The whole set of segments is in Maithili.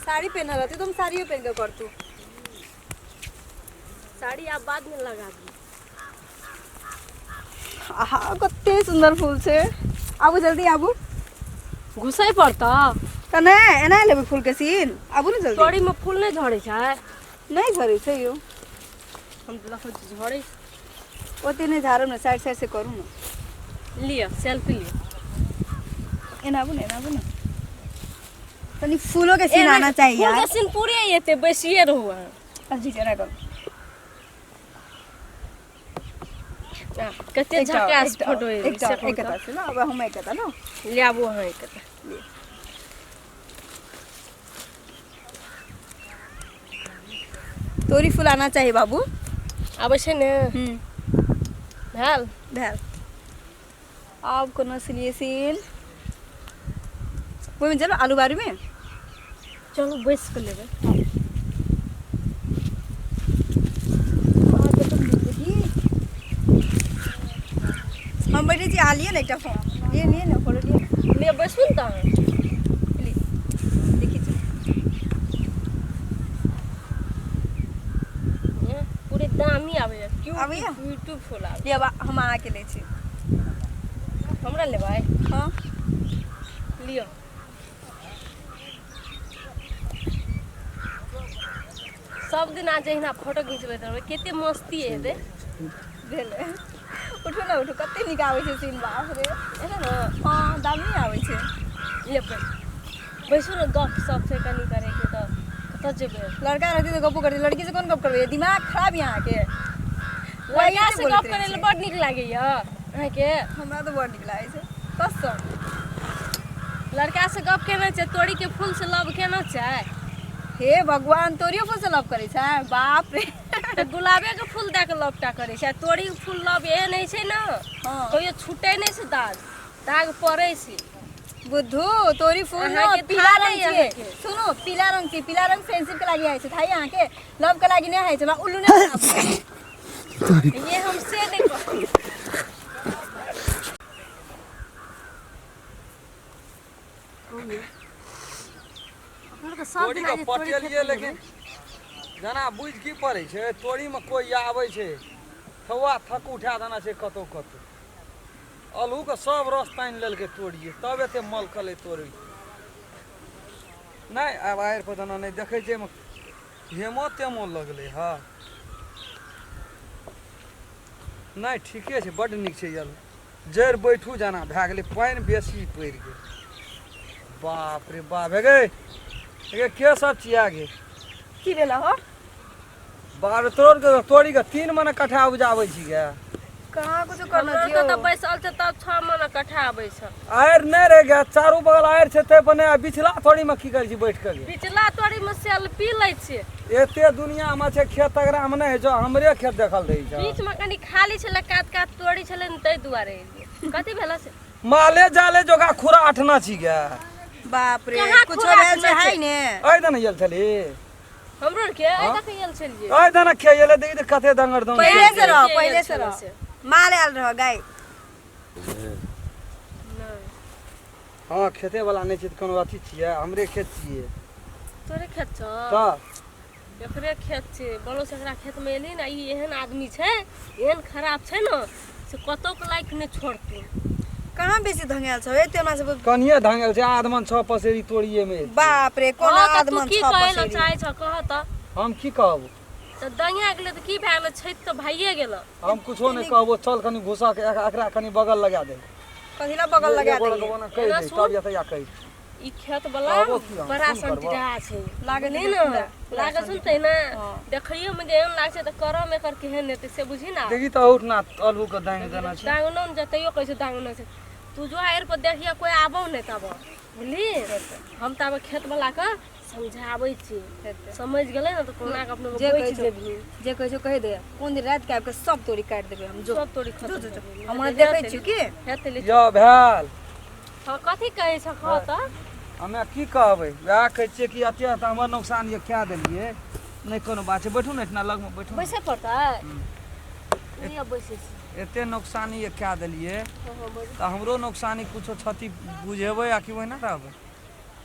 साड़ी पहनल रहती तो हम साड़ियो पहन के करतू। साड़ी आप बाद में लगा दी। आहा, कते सुंदर फूल छै। आबू जल्दी आबू। घुसै पड़ता। तऽ नहि एना लेबै फूल के सीन, आबू ने जल्दी। तोड़ी में फूल नहीं झड़ै छै। नहि झड़ै छै यौ। हम तऽ देखै छी झड़ै छै। ओते नहि झाड़ू ने, साइड साइड से करू ने। लिअ सेल्फी लिअ। एना आबू ने, एना आबू ने। तनी फूलो के सीन आना चाहिए फूल यार। के सीन पूरे एते बैसिए रहू अहाँ। अब जी एना करू। आ, कते एकटा झकास एकटा फोटो एलै एकटा से कहू एकटा तऽ। से ना, अब हम एकटा ना। ले आबू अहाँ एकटा। तोरी फूल आना चाहिए बाबू। आबै छै ने? भेल। भेल। आब कोनो सिलिए सीन ओहिमे चलो आलू बारी में। चलू बैस कऽ लेबै। हम बैठे छी, आ लिए ने एकटा फोन लिए, लिए ने फोटो लिए। ले बैसू ने तऽ अहाँ। ली देखी छी। ये, पूरे दामी आबैया क्यूट। आबैया? ब्यूटीफुल आबै। लिए, अब हम अहाँके लै छी। हमरा लेबै? हाँ। लिअ। सब दिन आज जहिना फोटो घिचबैत रहबै, कते मस्ती हेतै। भेलै, उठू ने, उठू। कते नीक आबै छै सीन, बाप रे। एना ने। हाँ, दामी आबै छै। ले बैसू ने, गप सप छै कनि करैके, तऽ कतऽ जेबै? लड़का रहती तऽ गप्पो करती, लड़की से कोन गप करबै? दिमाग खराब यऽ अहाँके। लड़का से बोलैत गप रहै करै लए छै। बड नीक लागैया अहाँके? हमरा तऽ बड़ नीक लागै छै कसम। लड़का से गप केने छै, तोड़ी के फूल से लव केना छै। हे भगवान, तोरियो फूल से लव करै छै? बाप रे। तऽ गुलाबे के फूल दए के लव टा करै छै, आ तोड़ी के फूल लव एहन होइ छै ने, कहियो छूटै नहि छै, दाग दाग पड़ै छै। बुद्धू, तोरी फूल न अहाँके पीला थाह रंग नहि छियै। अहाँके। सुनू, पीला रंग छियै, पीला रंग फ्रेंडशिप के लागि आइ छै, थाह अहाँके? लव के लागि नहि होइ छै। हमरा उल्लू नहि बनाबू। ये हम से नहि कहब। अपना सब तोरी दिन के आज तोरी पटेलियै, खेत में। लेकिन जेना बुझि की पड़ै छै, तोरीमे कोइ आबै छै, थौआ थक उठा देना छै। कतौ कतौ अल्हूके सब रस तानि लेलकै तोरिये, तब एते मलकलै तोरी। नहि आब आड़ि पर देना नहि देखै छै, एहिमे हेमो तेमो लगलै। हँ, नहि, ठीके छै, बड्ड नीक छै। ई अल्हू जड़ि बैठू जेना भए गेलै, पानि बेसी पड़ि गेल। बाप रे बाप, हे गे हे गे, के सब छिया गे? की भेल हो? बाप रे, तोड़ के तोड़ी के 3 मने कट्ठा उपजाबै छी गे। कहाँ कुछो करना हमरो छियौ। के तऽ बैसल छै तब 6 मन कट्ठा आबै छै। आड़ि नहि रहि गेल, चारू बगल आड़ि छै ताहि पर नहि, आ बिचला तोड़ीमे की करै छी बैठ कऽ गे? पिछला तोड़ी में सेल्फी लै छियै। एते दुनियामे छै खेत तगड़ामे नहि होइ छौ, हमरे खेत देखल रहै छौ। बीच में कनि खाली छलै, कात कात तोड़ी छलै ने, ताहि दुआरे एलियै। कथी भेल से? माले जाले जोगा खुरा अठना छी गे। बाप रे। कहाँ कुछो खुराक भेल छै? नहि है छै। ने। एहि दने गेल छली? हमरो के एहि तक गेल छलियै। एहि दने खे एलै, देखी तऽ कते दंगर दंगर। पहिले से रह, के पहिले आयल से रह। छलै से। माल आयल रह गाय। नहि। हँ, खेते वाला नहि छै तऽ कोनो अथी छियै? हमरे खेत छियै। तोरे खेत छौ? तऽ एकरे खेत छै। बोलो से एकरा खेत में एली ने, ई एहन आदमी छै, एहन खराब छै ने, से कतौ के लाइक नहि छोड़तौ। कहाँ बेसी धंगायल छौ एते हमरा सब? कनिये धांगल छै, आधमन छह पसेरी तोड़िए मे। बाप रे, कोना? हँ, तऽ तू आदमन की छह कहै लए पसेरी। चाहै छह, कह तऽ। हम की कहब? तऽ दंगा गेलै तऽ की भए गेलै? छठि तऽ भाइए गेलै। हम कुछो नहि कहबो, चल कनि घुसा के एकरा कनि बगल लगा दे। कथी ला बगल लगा एगो देलियै? लगबो ने कहि एना दे। सुन। तब या तैया कहि। ई खेत वाला कहबो की हम? बड़ा फोन करबो? संटिटा छै। लागै नहि छै ने। पूरा, पूरा लागल छै ने तहिना। हँ। देखैयो मे जे एहन लागै छै तऽ करम एकर केहन हेतै से बुझही ने। देखी तऽ उठना अल्हू के दांग देना छै। दांगनो ने जतैयो कहै छै, दांगनो छै। तू जो आड़ि पर देखिया, कोइ आबौ नहि तब, बुझली? हम ताबे खेत वाला के समझाबै छी। हेतै। समझ गेलै ने तऽ कोना के अपने जे बचि कहै छौ। जेबही। जे कहै छौ कहि दे। कोन दिन राति के आबि के सब तोरी काटि देबै हम, जो। सब तोरी खतम जो, जो, जो। भऽ गेलै। हम देखै छियौ की। हेतै ले। यौ भेल। हँ, कथी कहै छ, कह तऽ। हमे की कहबै, वएह कहै छियै कि एते तऽ हमर नुकसान ये कए देलियै। नहि कोनो बात छै, बैठू ने, एहिठिना लगमे बैठू ने। बैसै पड़तै? लिअ, बैसै छी। एते नुकसानी ये कए देलियै। हँ हँ, बैस। तऽ हमरो नुकसानी कुछो क्षति बुझेबै आ कि ओहिना रहबै?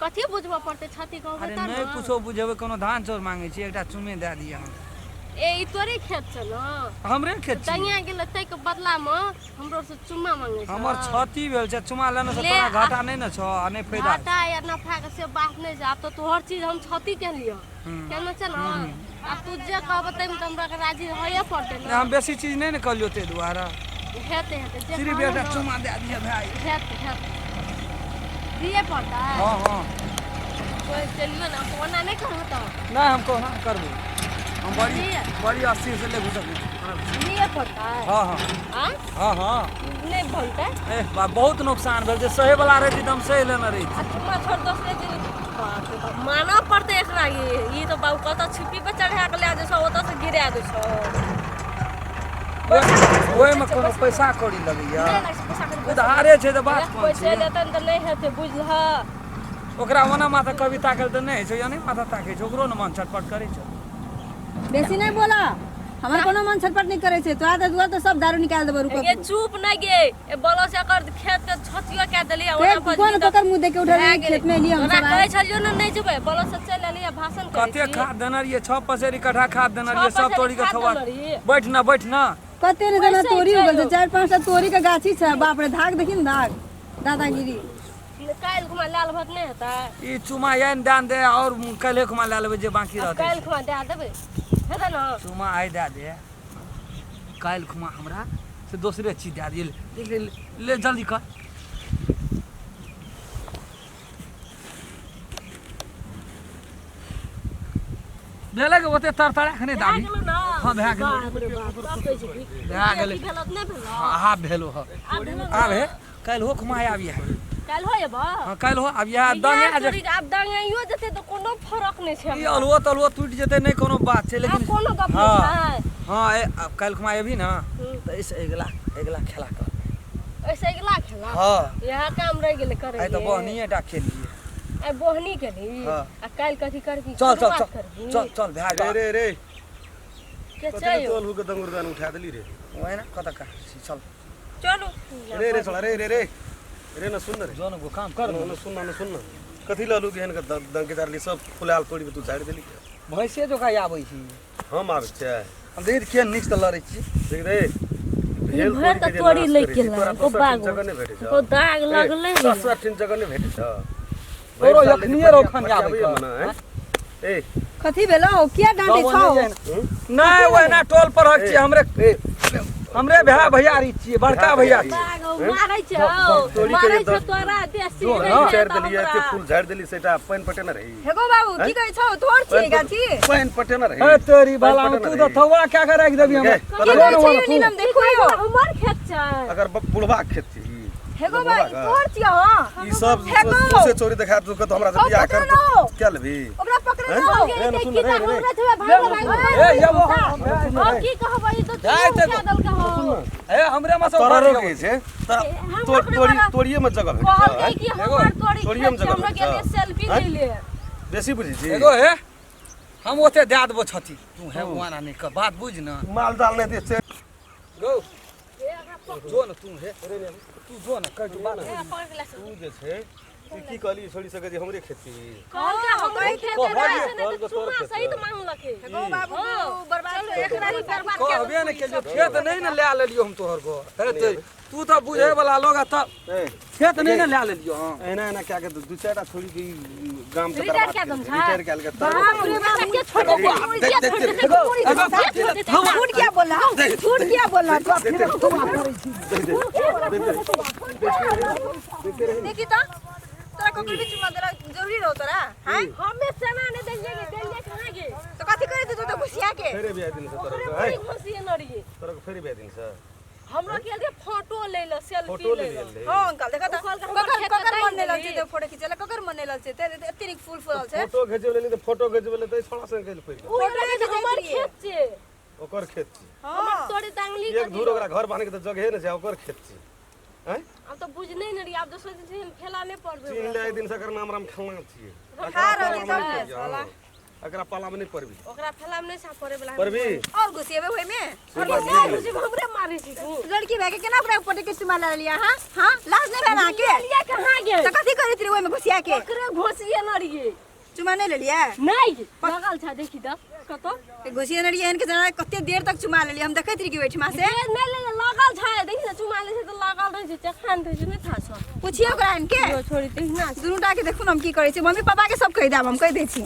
कथी बुझबऽ पड़तै छति कहबै अरे त नहि न कुछो बुझेबै कोनो धान चाउर मांगै छी एकटा चुमे दए दिअ हम ए ई तोरे खेत छौ न हमरे खेत छी दंगिया गेल ताहि के बदला में हमरो से चुम्मा मांगे छै हमर क्षति भेल छै चुमा लेने से ले, तोरा घाटा नहि ने छौ आ नहि फायदा घाटा या नफा के से बात नहीं छै आब तो तोहर चीज हम क्षति के लियो केना छै न आब तू जे कहब ताहिमे तऽ हमरा के राजी होइए पड़तै नहि न हम बेसी चीज नहि ने कहलियौ ताहि दुआरे हेतै हेतै जे सिर्फ कहबै एकटा न, चुमा दए दिअ भाय हेतै हेतै दिए पड़तै हँ हँ कोइ चलियो ने ओना नहि करबो तऽ नहि हम कहुना करबै हम बड़ी दिए। बड़ी अस्थिर से ले घुसक दिए पड़तै हँ हँ आँ हँ हँ नहि बनतै ए बा बहुत नुकसान भेल छै सहे वाला रहिती तऽ हम सही लेने रहिती आ चुम्मा छोड़ दोसरे दिन बाप रे बाप मानऽ पड़तै एकरा ई ई तऽ बाबू कतऽ छिप्पी पर चढ़ा के लए जाइ छौ ओतऽ से गिरा दै छौ ओहिमे कोनो पैसा कौड़ी लगैया नहि लागै छै पैसा कौड़ी। उधारे छै तऽ बात कोन पैसे छै लेतन तऽ नहि हेतै बुझलह ओकरा ओना माथा कभी ताकल तऽ नहि होइ छै या नहि माथा ताकै छै ओकरो ने मन छटपट करै छै बेसी नहीं बोला हमार कोनो मन छटपट नहीं करे छै तोरा तऽ दुआर तऽ सब दारू निकाल देबो रुको गे चुप नहि गे ए बोलो से एकर खेत के छतियो कए देलियै ओना पर कोन ककर मुंह देख के उठल भए गेलै। खेत में एलियै हम तोरा सब कहै छलियौ ने नहि जेबै बोलो से चलि एलियै भाषण करै कते छी। खाद देने रहियै 6 पसेरी कट्ठा खाद देने रहियै छह सब पसेरी तोड़ी के खाद थोआ देने रहियै। बैठ ना बैठ ना कते ने जेना पैसे तोरी छै उगल छै यौ। चारि पाँच टा तोरी के गाछी छै बाप रे धाग देखी ने धाग दादागिरी काल्हि खुमा लाल भात नहि हेतै ई चुमा आनि दान दे और काल्हि खुमा लए लेबै जे बाकी रहतै काल्हि खुमा दए देबै हेतै ने चुमा आइ दए दे काल्हि खुमा हमरा से दोसरे चीज दए दियै ले, ले, ले जल्दी कर भेलै के ओते तरतरा के नहि भए दाबी गेलौ ने हँ, भए गेलौ। बाप रे बाप, बाप कहै छै की। भए गेलै। की भेलौ नहि भेलौ हँ आब भेलो हँ आब भेलौ आब हे काल्हि हो खुमा आबिहे काल्हि हो एबऽ हँ काल्हि हो आबिहे दंगे यार जे तोरी आब दंगाइयो जेतै तऽ कोनो फरक नहि छै ई हमरा। अलुओ तलुओ टूटि जेतै नहि कोनो बात छै आब लेकिन कोनो गप हँ नहि छै हँ ए आब काल्हि खुमा एबही ने हूँ। तऽ एहिसँ अगिला अगिला खेला कर एहिसँ अगिला खेला हँ इएह काम रहि गेलै करै आइ तऽ बहनिए टा खेलियै आइ बोहनी केलही हँ। आ काल्हि कथी करबी चल चल शुरुआत चल करबी चल चल भए रे गेल रे रे के कथी छै ले यौ? तू अलहू के दंगुर दान उठा देली रे ओहिना कतऽ कहाँ छी चल चलू रे रे साला रे रे रे रे न सुन न रे जो न गो काम कर न सुन न सुन न कथी ले अलहू के एहन के दंग के झाड़ली सब फुलाल तोड़ी के तू झाड़ि देली भैंसे जोका आबै छी हम आबै छियै हम देखी केहन नीक से लड़ै छी देख रे भेल भरि तोड़ी के तऽ जे तोड़ी नाश लैके करै छी, गेलै, तोरा ओ दोसर बाग ठिन जगह नहि भेटै छौ ओ दाग लगलै ने। दोसर ठिन जगह नहि भेटै छौ तोरो भरि साल एखनिये लेकिन रौखन आबै फटियाबैए कऽ। मने, हैं? ए कथी भेलो किया डांटे छौ नहि ओहिना टोल पर हक छियै हमरे ए हमरे भाय भैयारी छियै बड़का भैया छियै बाग मारै छै हौ, तोड़ी के मारै छै दस- तोरा देसी जो, रहै हँ। छै झाड़ि तऽ देलियै एते हमरा। फूल झाड़ि देली सेटा पानि पटेने रही हेगो बाबू की कहै छौ तोर छियै गाछी पानि पटेने रही ए तोरी बाला पानि तू पटेने तऽ रही। थौआ कए के राखि देबी हमरा गे, की कतऽ कहै कतऽ छै वाला यौ तू? नीलम देखो यौ हमर खेत छै अगर बुढ़वा के खेत छी ई। हेगो बुढ़वा भाई के। तोर छियै हँ ई सब हेगो। सौंसे चोरी देखा तू तो हमरा से हौ, बियाह कर पकड़ो ना। क्या लेबी ओकरा पकड़े हैं? लो रे, के सुन की रे, तऽ रे, रे। हमरा थोड़ा भाग भाग ए यबो हम की कहबै ई तऽ जाय तू तऽ- उठा देलकै हौ ए हमरे में से तोरा उखाड़ रोके के छै तोरा हम तोड़ अपने तोड़ी वाला- तोड़िए में जगह भेटै कहलकै छै कि हमर तोरी तोड़िए में खेत छै जगह हमरा भेटै गेलियै छै। सेल्फी हैं? लै ले बेसी बुझै छी एगो हे हम ओते दए देबो छति तू हे वाना नहि कर बात बुझ न माल जाल नहि दे से गो जो न तू हे तू जो न कर तू बात तू जे छै ई की कहली छोड़ी सके जे हमरे खेत छी कहलकै हमरे खेत कहलियै, छै नहि कहलकै तऽ तोहर चुम्मा खेत सहित छै। मांगलकै हेगो बाबू हँ। बर्बाद चलू एकरा ही बर्बाद कए कहबे ने देलकै केलियो खेत नहि ने लए लेलियो हम तोहर गो हे ते तू तऽ बुझे वाला लोग आ तऽ ए खेत नहि ने लए लेलियो हम एना एना क्या के दू चारिटा छोड़ी के ई गाम के रिटायर कए दम छै? रिटायर कए के बाप रे बाप के छोड़ दे देख देख देख झूठ क्या बोल रहा झूठ क्या बोल रहा देखी तो तोरा ककरो भी चुमा देला जरूरी रहो तोरा हैं हमे सेना नहि देलियै गे देलियै कहाँ गे तो कथी करे तू तो घुसिया के फेरे बियाह दिन से तोरा ओकरे के, बड़ी ए, घुसिए न रहियै तोरा के फेरे बियाह दिन से हमरा के लिए फोटो ले लो सेल्फी फोटो ले ले लो ले हां अंकल देखा तो ओ कहलकै हमर ककर खेत ककर दाइन मन नहीं लगছে देली। ते फोटो खींचला ककर मन नहीं लगছে ते एते नीक फूल फूलल छै फोटो घिचबे लेली तऽ फोटो घिचबे ले तऽ छोड़ा संग गेल पड़ि गेल ओ फोटो लगे खींचैत हमर रहियै। खेत छै ओकर खेत छी हमर हां तोरे दांगली एक धूर ओकरा घर बान्हे के तऽ जगहे नहि छै ओकर खेत छी हैं आब तऽ बुझ नहि ने रही आब दोसर दिन से हम खेला नहि पड़बै चिन्ह ले दिन से एकर नाम राम खेलना छियै खा रहल छै सब साला। एकरा पाला में नहीं पड़बी। ओकरा फैलाम नहीं सा पड़े वाला। पड़बी। और घुसिएबे ओइ में? से बात नहीं बुझि घुसी, हमरे मारे छी तू। लड़की भए के केना ओकरा पटे के चुमा ले लिया? हां हां, लाज नहीं भेल अहाँके? लिया कहाँ गेल? तऽ कथी करैत रही ओहिमे घुसिया के? ओकरे घोसिए न रहिए। चुमा नहीं लेलियै? नहीं, लगल छ, देखी त कतो। घुसिए न रहियै के जना कते देर तक चुमा लेलियै, हम देखैत रही ओहिठमा से। ए, नहीं ले ले, लगल छ, देखी न, चुमा ले छै त लगल रहै छै, चखान रहै छै, नहीं था छ। पुछियो ओकरा इनके। यो छोड़ी देखना। दुनू टा के देखू न हम की करै छी। मम्मी पापा के सब कहि देब, हम कहि दै छी।